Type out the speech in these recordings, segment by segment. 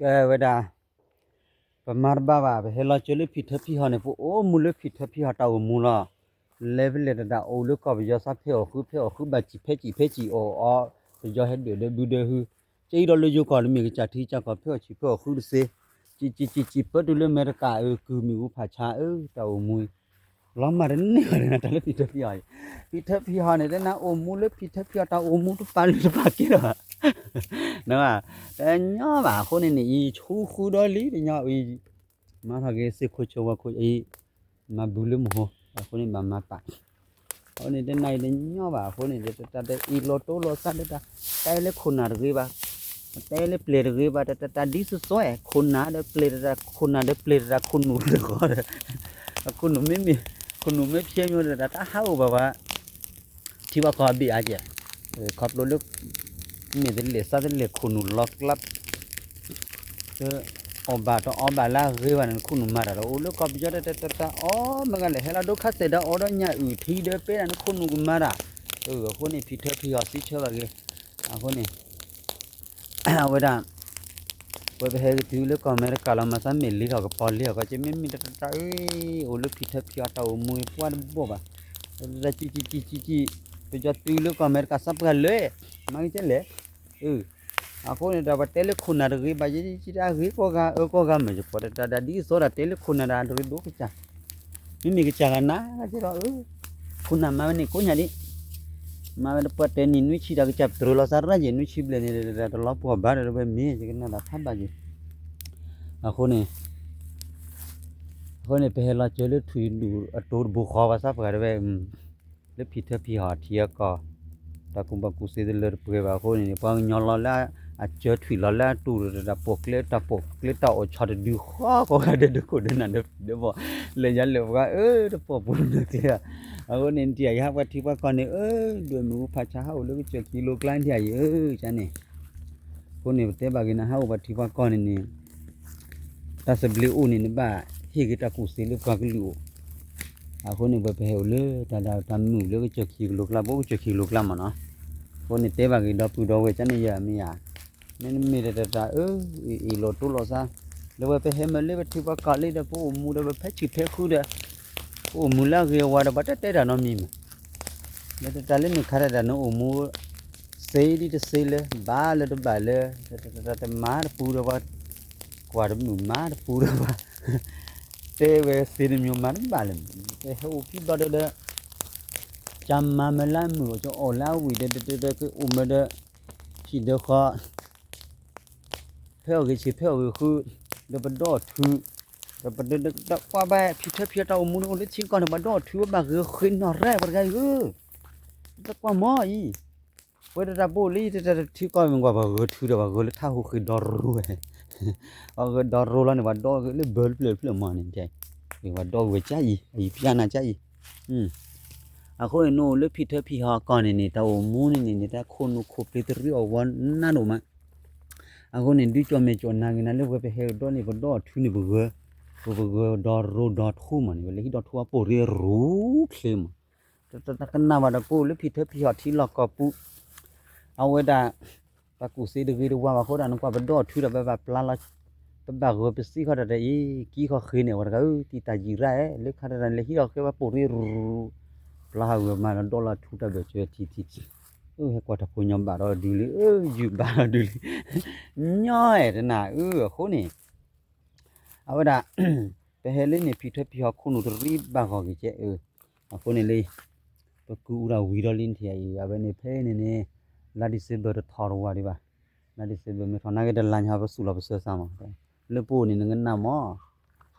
ကဲဝဲဒၣ် ပမၤတဘၣ်ဘၣ် ပဟဲလီၤစၢၤလၢဖံထၢဖံဟီၣ်န့ၣ် ပအိၣ်မူလၢဖံထၢဖံဟီၣ်တၢ်အိၣ်မူလီၤ. လဲၤဖဲလဲၣ်တဒၣ်အိၣ်လၢကီၢ်ပယီၤစး ဖဲအီၣ်ဃု ဖဲအီၣ်ဃုဘၣ်စံၣ်ဖဲစံၣ် ဖဲစံၣ်အီၣ်အီ ပယီၤဟဲဒၢၣ်ဒီးဘုဒီးဟု ကဲအံၤဒီးလၢယိၤကီၢ်လၢမ့ၢ်ကစၢ်ထံကစၢ်ကီၢ် ဖဲအီၣ်ဆံၣ်ဖဲအီၣ်ဃုတစ့ စံၣ်စံၣ်စံၣ်စံၣ် ပၢတုၤလၢအမဲရကၤအကုၢ်မ့ၣ်အူဖးဆါဧၢ တၢ်အိၣ်မူ လီၤမၢ်တန့ၢ်ဘၣ်န့ၣ် တၢ်လၢဖံထၢဖံဟီၣ်အံၤ, ဖံထၢဖံဟီၣ်န့ၣ် တနၤအိၣ်မူလၢဖံထၢဖံဟီၣ်တၢ်အိၣ်မူတပာ်လုၢ်တပာ်ကဲလီၤဘၣ်, တညီဘၣ်အဃိန့ၣ်န့ၣ် အံၤဆူဃုဒီလံ တညီအံၤ မၤထီၣ်က့ၤစ့ၢ်ခိၣ်ဆၢဝါခိၣ်အံၤ မၤဘုလၢမဟိ အဃိန့ၣ်ဘၣ်မၤပာ် အဃိန့ၣ်တနၤအံၤတညီဘၣ်အဃိန့ၣ် တၢ်တအံၤလီၤတိလိာ်သးဒီးတၢ် တဲလၢခိၣ်နၢ်တဂ့ၤဘၣ်, တဲလၢပျဲၢ်တဂ့ၤဘၣ် တၢ်တၢ်ဒ်သိးသိး ခိၣ်နၢ်ဒီးပျဲၢ်တၢ် ခိၣ်နၢ်ဒီးပျဲၢ်တၢ် ခိၣ်နူာ်တဃီဒီး ခိၣ်နူာ်မ့မ့ၢ် ခိၣ်နူာ်မ့ၢ်ဖျဲးမိၢ်ဒီး တၢ်တဟးအိၣ်ဘၣ်ဘၣ် ထံပှၤကီၢ်အဘ့ၣ်အါကဲး, ခီဖျိလၢ မ့ၢ်တလဲၤစးတလဲၤခိၣ်နူာ်လီၤကျါ အီၣ်ဘၣ်တအီဘၣ်လၢအဂ့ၤဘၣ်န့ၣ် နခိၣ်နူာ်မၤတၢ်ဒီး အိၣ်လၢကီၢ်ပယီၤတၢ်တၢ်တၢ်တၢ်အီၣ်မ့ၢ်ဂၤလဲၣ် ဟဲလီၤဒိခါစဲးဒီးအီၣ်ဒီးညၣ်အုၣ်ထံဒီးပဲဒၣ်နခိၣ်နူာ်ကမၤတၢ်, အဃိန့ၣ် ဖံထၢဖံဟီၣ်စံးဆၢဘၣ်က့ၤ, အဃိန့ၣ် အဝဲဒၣ် ဝဲပဟဲကတုၤလၢကီၢ်အမဲရကၤလီၤ မၤသးမ့ၢ်လ့ထီၣ်ကပီၤလ့ထီၣ်ကီၢ်က့ မ့မ့ၢ်တၢ်တၢ်တၢ်အံၤ အိၣ်လၢဖံထၢဖံဟီၣ်တၢ်အိၣ်မူပှၢ်တဘိၣ်ဘၣ်, တၢ်တၢ်စံၣ်စံၣ်စံၣ်စံၣ်စံၣ် ပကီၤတုၤလၢကီၢ်အမဲရကၤစးပှၢ်လၢ မၤက့ၤကဲလဲၣ် အဃိန့ၣ်ဒီး ပှၤတဲလၢခိၣ်နၢ်တဂ့ၤဘၣ် ယဲယဲတၢ်ဂ့ၤကိးဂၤအၢကိးဂၤမ့ၢ်ယပှၤတတၢ်ဒၣ်ဒ်သိးဒၣ်တဲလၢခိၣ်နၢ်ဒၣ်တဂ့ၤဒိၣ်ကစၢ်, မ့မ့ၢ်ကစၢ်ဂၤနၤကဲဒီး ခိၣ်နၢ်မၤဝဲန့ၣ်ကိးညါဒ်, မၤဝဲတပှၢ်တဲနံၤနွံဆံတၢ်ကစၢ်ပတြၢၤလီၤသးရၣ်ယဲၢ်နွံဆံဘျဲၣ်န့ၣ် တလီၤပှီၢ်ဘၣ်ဒီးဝဲမ့ၢ်ယကနၣ်တၢ်ဖးဘၣ်ယဲၢ်, အဃိန့ၣ် အဃိန့ၣ် ပဟဲလီၤစၢၤလၢထွံၣ်ဒူၣ်အတိၤတဘိဃီဘၣ်ဆၣ်ပှၤတဝဲ လၢဖံထၢဖံဟီၣ်ထံအကီၢ်, တၢ်ကူၣ်ဘၣ်ကူၣ်သ့တလၢတပှဲၤဘၣ်အဃိန့ၣ် ပှၤကညီလီၤလၢအစၢၤထွံၣ်လီၤလၢအတူၢ်ဒီး တၢ်ပိာ်ကျဲတၢ်ပိာ်ကျဲတၢ်အိၣ်ဆီတဒုဃီကိးဂၤဒဲး ဒၢခိၣ်ဒၢနၢ်ဒီးဘီၣ်, လၢညါလၢပှၤအၢတပိာ်ပူၤနၢ်ကျဲ, အဃိန့ၣ် နထံၣ်ယဟးပှၤထံပှၤကီၢ်န့ၣ် အၢ ဒွဲၣ်မုၢ်အူဖးဆါဟးအိၣ်လၢကစၢၢ်ခံလိၤကျါနထံၣ်ယအံၤ အၢ ကန့ၣ် အဃိန့ၣ် ပတဲဘၣ်က့ၤနၤ ဟးအိၣ်ပှၤထံပှၤကီၢ်န့ၣ်န့ၣ် တၢ်သဘျ့အိၣ်န့ၣ် နဘၣ်ဟ့ၣ်က့ၤတၢ်ကူၣ်သ့လၢပှၤကလုာ်အိၣ်, အဃိန့ၣ် ပှၤပဟဲအိၣ်လၢတၢ်ဒၣ်တၢ်မုာ်လၢကစၢၢ်ခံကလိၤကျါ ပအိၣ်ကစၢၢ်ခံကလိၤကျါမးနီၤ, အဃိန့ၣ်တဲဘၣ်က့ၤဒီပုၢ်ဒီဝဲၢ်ကန့ၣ်ယမ့ၢ်ဧါ, မ့တမ့ၢ်တတၢ်တၢ်အၢ အ့ၣ်အ့ၣ်လီၤတိလိာ်သး, ဒီးပှၤပဟဲမ့ၢ်လၢပထံပှၤကီၢ်လံဒီး ပအိၣ်မူဒီးပဖဲဆံၣ်ဖဲဃုဒီး ပအိၣ်မူလၢအဂ့ၤအဝါဒီး ပှၤတတဲတၢ်နီတမံၤမး လၢတၢ်တၢ်လၢနုာ်ခါတၢ်တၢ် နအိၣ်မူ သ့ဒ်တသ့လၢ ဘၣ်လၢတဘၣ်လၢ တမၤတပူၤဒီးပှၤ ကွၢ်တမုာ်မၤတပူၤဒီးပှၤ တဲဝဲသ့တမံၤမၤတဘၣ်လၢၤ ပဟဲအိၣ်ဖံဘျီဒီး ကမၤမ့ၢ်လၢအမုာ် ကအိၣ်လၢအဝံၣ်ဒီး ကအိၣ်မ့ၢ်ဒီး ဟံၣ်ဒီးဃီ ဖဲအဂ့ၤဆံးဖဲအဂ့ၤဃု ဒီးပဒီအီၣ်ထု ဒီးပဒီးကွၢ်ဘၣ် ဖံထၢဖံအတၢ်အိၣ်မူန့ၣ် အိၣ်လၢထံကီၢ်န့ၣ် ပှၤဒီအီၣ်ထုဝဲဘၣ်ဂ့ၤဃ့နီၢ်ရဲၣ် ပှၤတဂၤအံၤဧၢ, တကွၢ်မီၤအံၤ, ပဝဲတၢ်တၢ်ပအိၣ်လၢယတၢ်တၢ်ထံကီၢ်မ့ၢ်ကွၢ် ပှၤဂ့ၤထုဒီးပှၤဂ့ၤလၢထါဟူးဃ့ဒီရိဝဲ, ပှၤဂ့ၤဒီရိလီၤန့ၣ် ပှၤဒီဂ့ၤလၢဘၢတဖျၢၣ်တဖျၢၣ်မီၤန့ၣ် ပှၤဒီဂ့ၤဝဲကၢ်အံၤ အံၤပျၢ်နၤကၢ်အံၤ, အဃိန့ၣ် နအိၣ်လၢဖံထၢဖံဟီၣ်ကီၢ်န့ၣ်န့ၣ် တၢ်အိၣ်မူန့ၣ်န့ၣ်န့ၣ် တၢ်ခိၣ်နူာ်ခိၣ်ပျ့ၤတရံးအီၣ်ဝီနးဒိၣ်မး အဃိန့ၣ် ဒုကၠီၣ်မဲာ်ကၠီၣ်နၤဂ့ၤနၤလၢပှၤပဟဲကဒီးန့ၣ် ပဒီအီၣ်ထုန့ၣ်ပဂၢၤ, ပပဂၢၤဒီရိဒီထူမးန့ၣ် ပလဲၤဟံးဒီထူအပိာ်ရ့ရူၣ်ချ့မး, တကနၣ်ဘၣ်ဒီး ပအိၣ်လၢဖံထၢဖံဟီၣ်ထံလီၢ်ကီၢ်ပူၤ, အဝဲဒၣ် တၢ်ကူၣ်သ့တဂ့ၤတဝါဘၣ်အဃိဒၣ် နကွၢ်ပဒီအီၣ်ထုဒီး ပဘၣ်ပျၢ်လီၤ, ပဘၣ်ဂၢၤပသံခီတၢ်ဒီးအံၤ ကံခီဃ့န့ၣ် ပှၤတဂၤဧၢ တံာ်တၢ်ယံာ်ရၣ်ဧၢ လၢခါတၢ်ဒီး လဲၤဟံးဒီဃ့ဝဲပိာ်ရ့ရူၣ် ပျၢ်ဟးဂီၤမးဒီး ဒီလီၤထူတၢ်ဘၢၣ်စၢၤထံထံထံ, အၢ ဟဲကွၢ်တၢ်ဖိညီဘၣ်ဒီးဒုးလံ အၢ ယုၢ်ဘၣ်ဒီးဒုးလံ, ညီအဲၣ်တနၤအၢ အဃိန့ၣ် အဝဲဒၣ် ပဟဲလၢန့ၣ် ဖံထၢဖံဟီၣ်ခိၣ်နူာ်တရံးဘၣ်ဂီၤက့ၤကဲအၢ, အဃိန့ၣ်လံ ပကုၢ်အူတၢ်ဝံၤဒီးလံနထံၣ်အံၤ အဝဲန့ၣ်ဖဲန့ၣ်န့ၣ် လါ December တထီၣ်တဝၤဒံးဘၣ်, လါ December မ့ၢ်ထီၣ်နာ်က့တလါညါ ပသူၣ်လီၤပစၢၤစၢ်မး, လၢပအိၣ်န့ၣ် နကနၣ်မး,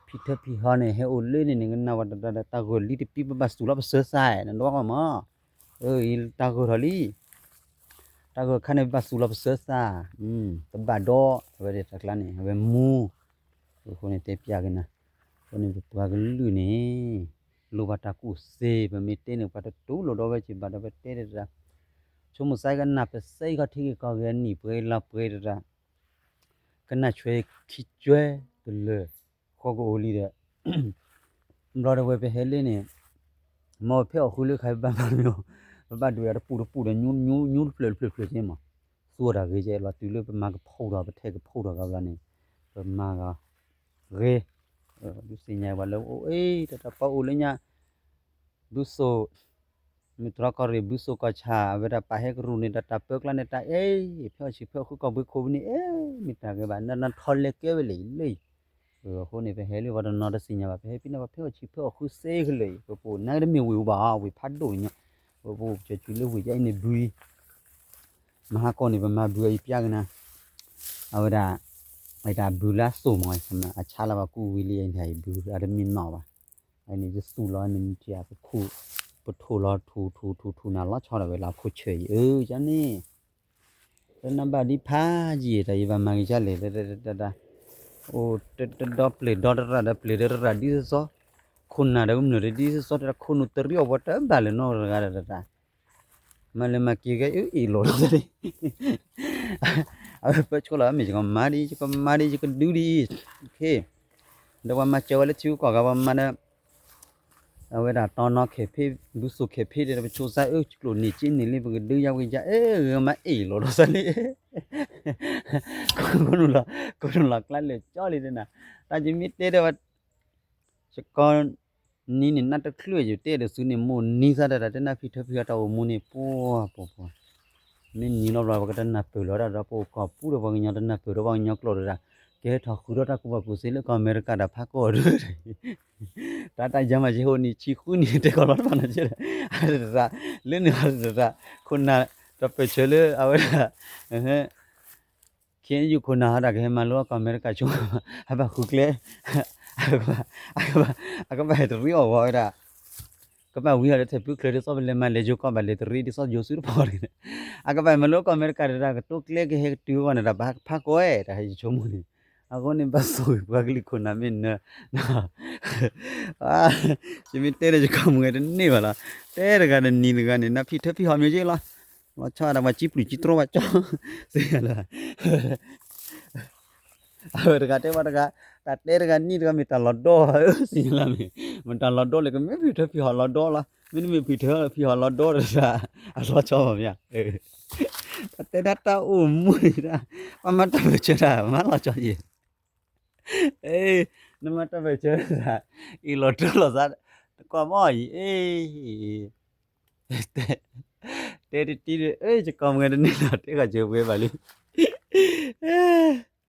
ဖံထၢဖံဟီၣ်န့ၣ် ဟဲအိၣ်လၢန့ၣ် နကနၣ်ဝဲတၢ်ဂၢၢ်လံတပံ ပဘၣ်သူၣ်လီၤပစၢၤစၢ် နဒွးကီမး, အၢ အံၤတၢ်ဂၢၢ်ထီၣ်လံ တၢ်ဂၢၢ်ခါန့ၣ် ပဘၣ်သူၣ်လီၤပစၢၤစၢ်, ပဘၣ်ဒီး အဝဲဒၣ်တၢ်ကျါန့ၣ် အဝဲမူ, အဃိန့ၣ်တဲပျးက့ၤနၤ, အဃိန့ၣ်ပပှၤကလုာ်န့ၣ် လိၣ်ဘၣ်တၢ်ကူၣ်သ့ ပမ့ၢ်တဲန့ၣ် ပှၤတတူၢ်လိာ်ဒီးဝဲက့ၤဘၣ်ဒီး ပတဲတၢ် ဆိကမိၣ်သးကနၣ်ပစဲအံၤခီ ထံဂ့ၢ်ကီၢ်ဂ့ၢ် အနံၣ်ပှဲၤလါပှဲၤတၢ် ကနၣ်ဆွဲခံကွဲတလၢာ် ဃီကအိၣ်လံဒီး ဘျီဒီးဝဲပဟဲလၢန့ၣ် မ်ပဖဲအီၣ်ဃုလၢခါ ပဘၣ်မၤမ့ၢ် ပဘၣ်ဒွဲၣ်အီၤတပူၤတပူၤဒီး ညူတဖျၢၣ်တဖျၢၣ်တဖျၢၣ်က့မး, သူအီၤတၢ်ဂ့ၤကဲ လီၤတုၤလၢပမၤကဖီၣ်ထီၣ် ပထဲကဖီၣ်ထီၣ်ကဘျီန့ၣ် ပမၤဂ့ၤ ဒုးသ့ၣ်ညါပှၤလၢအိၣ်အံၤ တၢ်တၢ်ပှၤအိၣ်လၢညါ ဘုစိၣ် မုၢ်တြီၢ်ကီၢ်ရ့ၣ် ဘုစိၣ်ကီၢ်ဆၣ် အဝဲဒၣ်ပာ်ဟဲကရူၢ်န့ၣ် တၢ်တၢ်ပၢကျါန့ၣ် တၢ်အဲၣ် ဖဲအီၣ်ဆံးဖဲအီၣ်ဃုကီၢ်ဘှံးခိၣ်ဝံၤန့ၣ် အဲၣ် မ့ၢ်တၢ်ဂ့ၤဘၣ် နနထီလဲကဲဝဲလၢအံၤလၢအံၤ အဃိန့ၣ် ပဟဲလၢပှၤတနီၤတသ့ၣ်ညါဘၣ် ပဟဲဖဲန့ၣ်ပှၤဖဲအီၣ်ဆံးဖဲအီၣ်ဃုစ့ကလဲာ် ပပူၤနာ်က့တမ့ၢ်ဝ့ၢ်အူဘၣ် ဝ့ၢ်ဖးဒိၣ်ညါ ပပူၤပကၠီၤစုလၢဝ့ၢ်ယါအံၤန့ၣ်ဘုအံၤ မဟါကီၢ်န့ၣ် ပမၤဘုအံၤပျါကနၤ အဝဲဒၣ် အတၢ်ဘုလၢအသိၣ်မး အဆါလၢပှၤကူဝံၤလံအံၤန့ၣ် ဘုအတမ့ၢ်နီၣ်ဘၣ် အန့ၣ်ယသူၣ်လီၤန့ၣ် မ့ၢ်ထံၣ်ပခိၣ် ပထိၣ်လီၤထူထူထူထူနၤလီၤဆီဒီးဝဲလၢအဖိဆၢအံၤ အၢ ယန့ၣ် တနၢ်ဘၣ်ဒ်ဖးယံာ်တၢ် ယဘၣ်မၤက့ၤကလဲၣ် တၢ် အိၣ်တဒီပျဲၢ်ဒီတရၣ်ဒီးပျဲၢ်ဒီတရၣ်ဒ်သိးသိး ခိၣ်နၢ်ဒီးကမျၢၢ်တဒ်သိးသိး တၢ်ခိၣ်နူာ်တရံးအီၣ်ပှၤတဘၣ်လၢၤနီတဂၤဒီးတၢ် မၤလဲၤမၤက့ၤဂဲၤအ့ၣ်လိာ်လီၤ အဝဲပၢဆှၢလီၤမ့ၢ် ယကမၤဒ် ယကမၤဒ် ယကဒုဒ်အံၤ ဒီးပှၤမၤစၢၤဝဲလၢထံဂုၤကီၢ်ဂၤ ပှၤမၤဒီး အဝဲဒၣ်တီနီၣ်ခဲဖ့ ဘုစိၣ်ခဲဖ့ဒီး ပဆိသးအၢ ကျိၣ်န့ၢ်စ့န့ၢ်လံ ပကဒုယါဝဲယါ အဲ ဂ့ၤမၤအ့ၣ်လိာ်ဒီးသးန့ၣ် ခိၣ်နူာ်လီၤ ခိၣ်နူာ်လီၤကျါလဲာ်ကၠီလံတနၤ တၢ်ယမ့ၢ်တဲဒီး ယကီၢ် နံၤန့ၣ် နၢ်တချုးယတဲဒီးသုန့ၣ် မိၢ်နံၤသးတၢ် တၢ်တဲနၢ်ဖံထၢဖံဟီတၢ်အိၣ်မူန့ၣ် ပှၤပှၤပှၤ မ့ၢ်နံၤလီၤဘျီ ပကတနၢ်ပၢၢ်လီၤဒၣ်ဒီး ပအိၣ်ကီၢ်ပူၤဒီးပှၤကညီတနၢ်ပၢၢ်ဒီးပှၤကညီကျိာ်ဒီး ကဟဲထီၣ်ဃုာ်ဒီးတၢ်ကူၣ်ဘၣ်ကူၣ်သ့လၢကီၢ်အမဲရကၤဒီးဖးကီၢ်ဒီး တၢ်တၢ်ယၤမၤယဟိၣ်နံၣ်ဆံဃုနံၣ်တဲကီးလီၤတဖၣ်နီၤကဲဒီး အတတရၣ် လၢန့ၣ်အတတရၣ် ခိၣ်နၢ် တၢ်ပၢၢ်ဆၢလၢအဝဲဒၣ် ခ့ယုၢ်ခိၣ်နၢ်ဟီဒၣ်ကဟဲမၤလိအီၣ်ကီၢ်အမဲရကၤဆိ အဘၣ်ဃုကျဲ အကဘၣ် အကဘၣ်ဟဲတရံးအီၣ်ဝဲဒၣ် ကဘၣ်ဝံၤအီၤလၢထဲဖုချၢဒ်သိးပလဲၤမၤလဲၤယိၤကီၢ်ဘၣ်လဲၤတရံးဒ်သိးယိၤစုတဖီန့ၣ် အကဘၣ်မၤလိကီၢ်အမဲရကၤတၢ် ကတိၤကျဲကဟဲကတုၤအဂီၢ်န့ၣ်ဒီး ဘၣ်ဖးကီၢ်ဝဲတၢ်ဟဲယဆိကမိၣ်န့ၣ် အဃိန့ၣ်ဘၣ်ဆိၣ်ဂ့ၤပှၤကလုာ်ခိၣ်နၢ်မ့ၢ်နၢၤ ယမ့ၢ်တဲဒီးယကီၢ်မုၢ်ဂဲၤတန့ၢ်ဘၣ်လီၤ တဲတဂၤဒီးနံၤတဂၤန့ၣ် နၢ်ဖံထၢဖံဟီမ့ၢ်က့လီၤ လီၤဆီဒၣ်ပှၤကံပျုၢ်ကံတြီဘၣ်ကၠီ သ့လီၤ အဝဲတဂၤတဲဝဲတဂၤ တၢ်တဲတဂၤနံၤတဂၤမ့ၢ်တၢ်လီၤဒီ သ့လီၤမ့ၢ် မ့ၢ်တၢ်လီၤဒီလၢကမ့ၢ်ဖံထၢဖံဟီလီၤဒီလီၤ မ့တမ့ၢ်ဖံထၢဖံဟီလီၤဒီတဂၤ အလီၤဆီဘၣ်မ့ၢ် တၢ်တဲဒၣ်တၢ်အိၣ်မူန့ၣ်ဒၣ် ပှၤမၤတၢ်ပၢၢ်ဆၢတၢ် မၤလီၤဆီယံၤ နမၤတၢ်ပၢၢ်ဆၢတၢ် အ့ၣ်လိာ်တၢ်လိာ်သး တကွၢ်မီၢ်အံၤ အ့ၣ် တဲတတံၤဒီး ယကီၢ်မုၢ်ဂဲၤတန့ၢ်လီၤ တဲဂၤစၢၤပှဲၤဘၣ်လံ